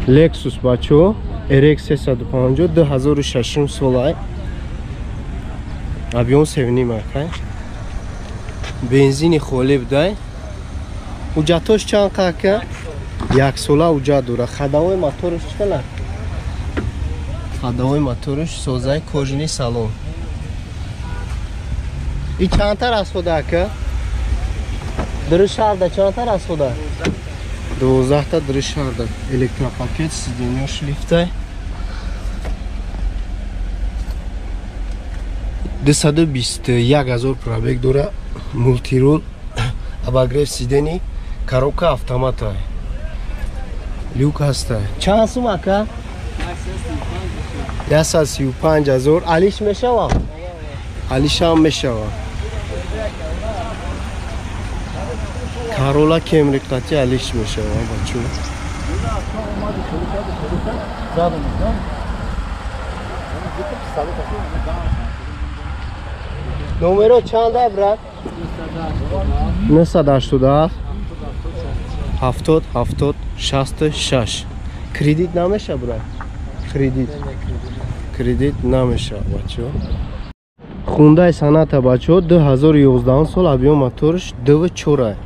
Lexus бачо RX 350 2006 солай. Объем 7,5 акай. Бензини холӣ будай. Ҳуҷҷатош чанд ака? Як сола ҳуҷҷат дора. Ходовой моторш чӣ қадар? Ходовой моторш созай, кожаный салон. И чандта расхода ака? Дурушарда чандта расхода? 12та дурушарда. Электропакет, сиденьёш лифтай. 221 ҳазор пробег дора. Мультирул, обогрев сидений, коробка автомата. Люк ҳаста. Чанд сум ака? 135 ҳазор. Алиш мешава? Алишам мешава. Карола Кемри қати алиш мешава бачо. Номеро чанд брат? 987 70 70 66. Кредит намеша брат? Кредит. Кредит намеша бачо. Хундай Соната бачо 2011 сол, объем моторш 2.4.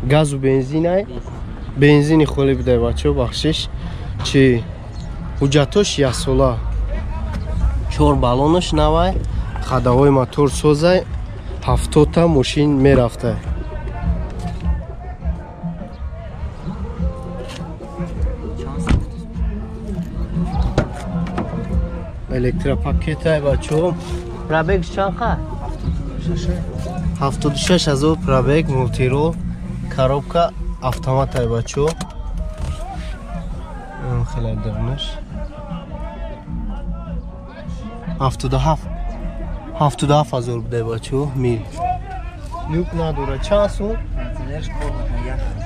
Газу бензинай. Бензини холӣ будай бачо, бахшиш. Чи ҳуҷҷатош як сола. 4 баллонаш навай, ходовой мотор созай, 70та мошин мерафтай. Электропакетай бачо. Пробег чанд қа? 76 ҳазор пробег, мультирол, коробка автоматай бачо. Хеле дурнаш. 77 ҳазор будай бачо, мил. Люк надора. Чанд сум?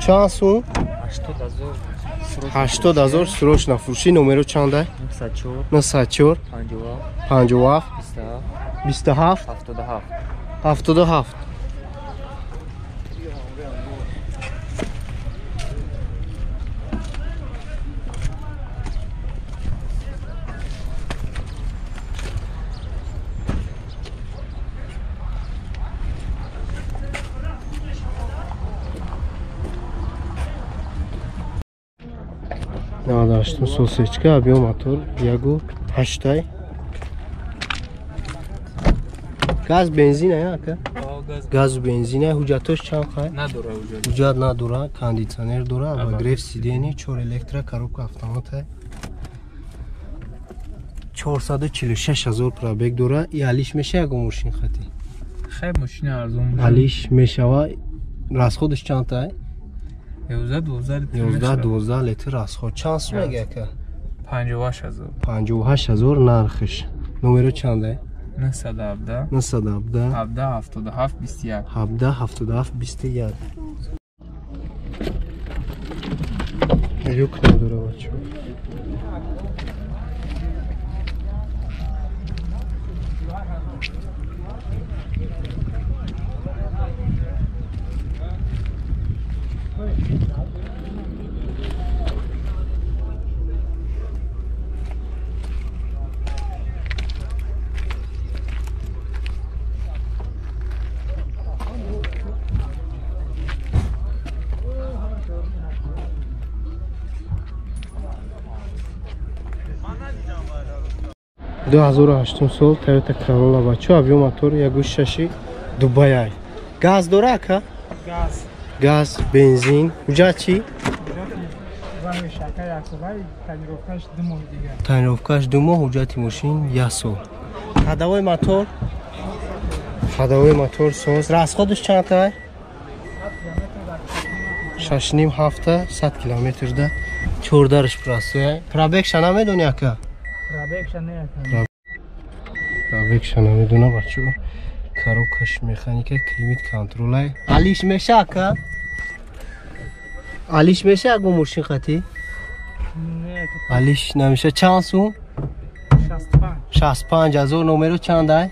Чанд сум? 80 ҳазор срочно фурӯшӣ. Номеро чанда? 904 57 27 77. 98 сосечка, объем мотор 1.8. Газ бензин ака? Газ бензин. Ҳуҷҷатош чанд қай? Надора ҳуҷҷат. Ҳуҷҷат надора, кондитсионер дора, обогрев сидений, 4 электро, коробка автомата. 446 ҳазор пробег дора. И алиш меша ягон мошин хати? Хай мошин арзон. Алиш мешава. Расходаш чанд тай? 11-12 литр расход. Чанд сум мега ака? 58 ҳазор. 58 ҳазор нархиш. Номеро чанда? 917 917 17 77 21 17 77 21. Люк надора бачо. Ду 2008 сол Toyota Corolla бачо, объем мотор 1.6 Дубай. Газ дора ака? Газ. Газ, бензин. Ҳуҷҷат чӣ? Тонировкаш 2 моҳ, ҳуҷҷати мошин 1 сол. Ходовой мотор? Ходовой мотор соз. Расходаш чанд тай? 6.5 ҳафта 100 километрда 14 простой. Пробегша намедони ака? Пробегша намедона бачо. Коробкаш механика, климат контролай. Алиш меша ака? Алиш меша аго мошин хати? Алиш намеша. Чанд сум? 65 ҳазор. Номеро чандай?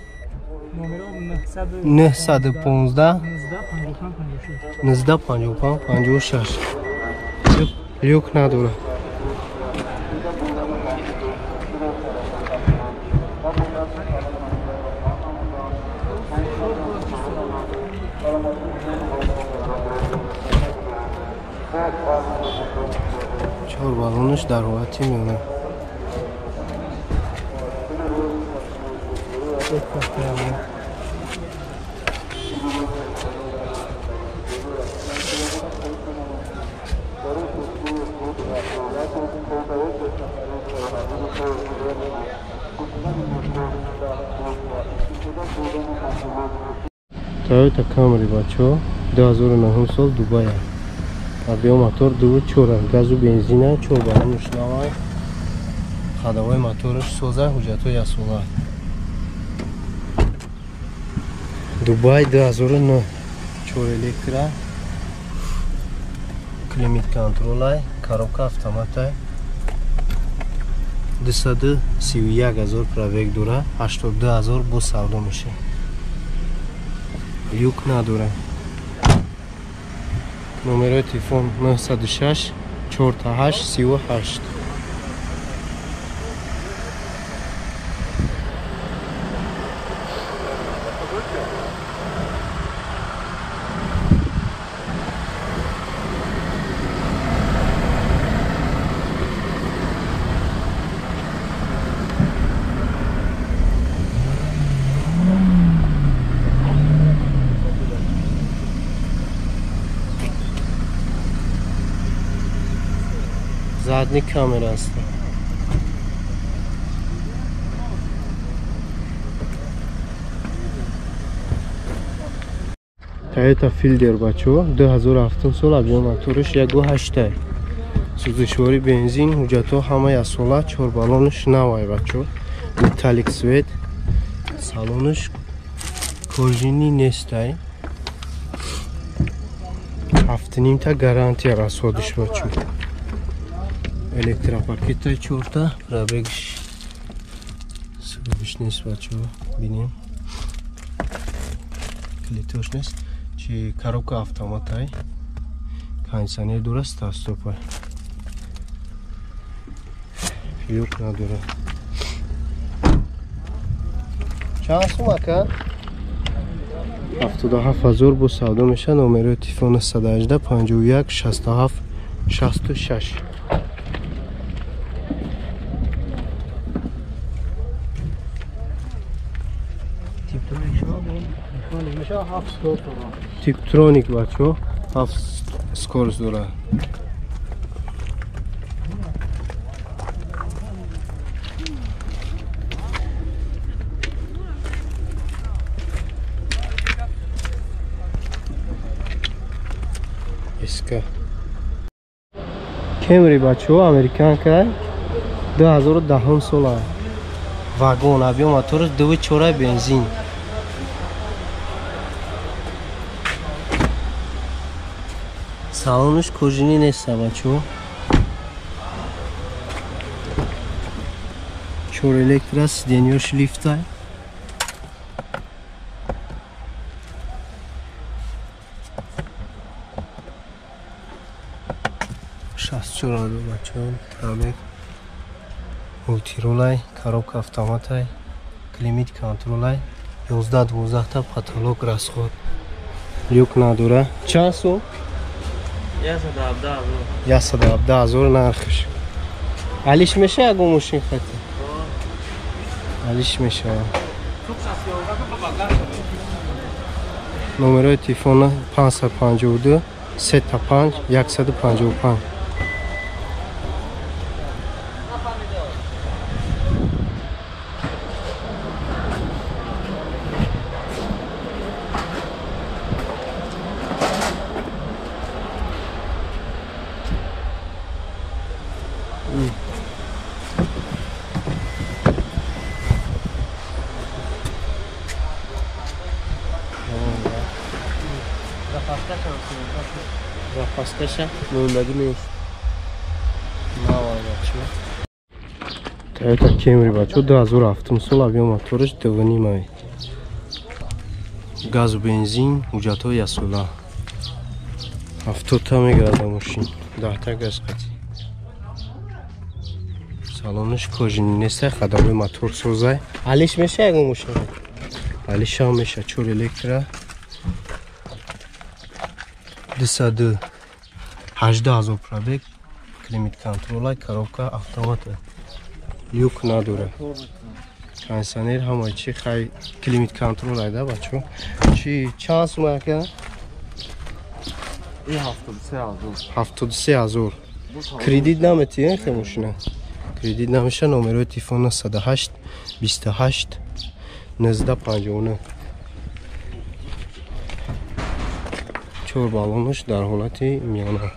915 19 55 56. Люк надора. Салонаш дар ҳолати миёна. Toyota Camry бачо 2009 сол Дубай. Объем мотор 2.4, газу бензина, 4 баллонаш навай. Ходовой мотораш соза, ҳуҷҷатҳои асола. Дубай 2009, 4 электро, климат контролай, коробка автоматай. 231 ҳазор пробег дора, 82 ҳазор бо савдо мешавад. Люк надора. Номерои телефон 906 48 38. Задний камера аст. Toyota Fielder бачо 2007 сол объем мотораш 1.8. Сӯзишворӣ бензин, ҳуҷҷатҳо ҳамаи асола, 4 баллонаш навай бачо. Металлик свет. Салонаш кожини нестай. 7.5 та гарантия расходиш бачо. Электропакета 4та, пробегш сӯзиш нест бачо, бинем. Клитош нест. Чи коробка автоматай. Кондиционер дора, старт-стопай. Люк надора. Чанд сум ака? 77 ҳазор бо савдо мешавад. Номерои телефон 118 51 67 66. Типтроник бачо 7 скорость дора. Иска. Camry бачо американка 2010 сола. Вагон объем мотораш 2.4 бензин. Салонаш кожини нест бачо. 4 электро, сиденьёш лифтай. 64 бачо, пробег. Мултиролай, коробка автоматай, климат контролай, 11-12 та потолок расход. Люк надора. Чанд сум? 117 ҳазор нархш. Алиш меша ягон мошин хати? Алиш меша. Номерои телефона 552 35 155. Запаскаша мондаги нест. Навай бачо. Toyota Camry бачо 2007 сол объем мотораш 2.5. Газу бензин, ҳуҷҷатҳои асола. 70 та мегирад мошин. 10 та газ қатӣ. Салонаш кожини нест, ходовой мотор созай. Алиш меша ягон мошин? Алишам меша 4 электро. 218 ҳазор пробег, Климат контрола, коробка автомат. Люк надора. Кондиционер ҳама чи хай климат контрол айда бачо. Чи чанд сума яка? 73,000. 73,000. Кредит наметиен хе мошина. Кредит намеша. Номерои телефон 108 28 1959. 4 баллонаш дар ҳолати миёна.